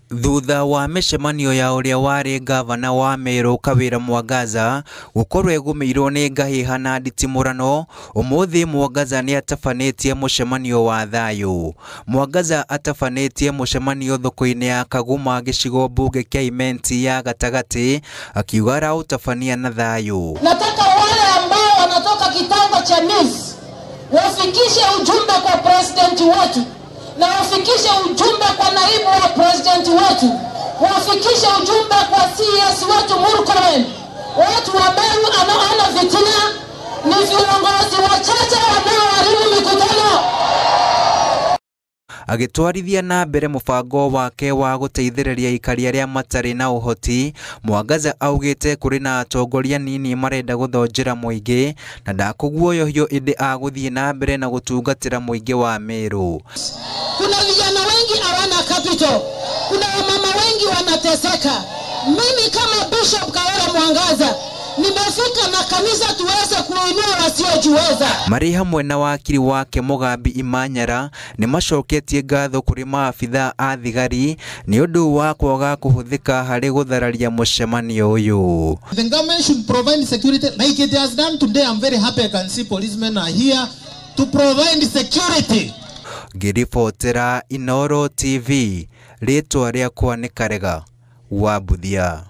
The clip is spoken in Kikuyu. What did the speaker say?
Thutha wa mĩcemanio ya ũrĩa warĩ ngavana wa Meru Kawĩra Mwangaza gũkorwo ĩgũmĩirwo nĩ ngahĩha na nditimũrano, ũmũthĩ Mwangaza nĩatabanĩtie mũcemanio wa thayũ. Mwangaza atabanĩtie mũcemanio thoko-inĩ ya Kaguma gĩcigo mbunge kĩa Imenti ya gatagatĩ, akiuga araũtabania na thayũ. Nataka wale ambao wanatoka kitengo cha news wafikishe ujumbe kwa president wetu na wafikishe ujumbe kwa naibu wa president wetu, wafikishe ujumbe kwa CS wetu Murkomen. Watu wa Meru anaona fitina, ni viongozi wachache wanaoharibu mikutano. Agĩtwarithia na mbere mũbango wake wa gũteithĩrĩria aikari arĩa matarĩ na ũhoti, Mwangaza augĩte kũrĩ na atongoria nini marenda gũthonjera mũingĩ na ndakũguoyohio ĩndĩ agũthiĩ na mbere na gũtungatĩra mũingĩ wa Meru. Kuna vijana wengi hawana capital, kuna wamama wengi wanateseka. Mimi kama Bishop Kawira Mwangaza nimefika na kanisa tuweze kuinua wasiojiweza. Marĩ hamwe na wakiri wake Mugambi Imanyara nĩ macoketie ngatho kũrĩ maabithaa a thigari nĩ ũndũ wa kwaga kũhũthĩka harĩ gũthararia mũcemanio ũyũ. The government should provide security like it has done today. I'm very happy I can see policemen are here to provide security. Ngĩribotera Inooro TV, rĩtwa rĩakwa nĩ Karega wa Mbuthia.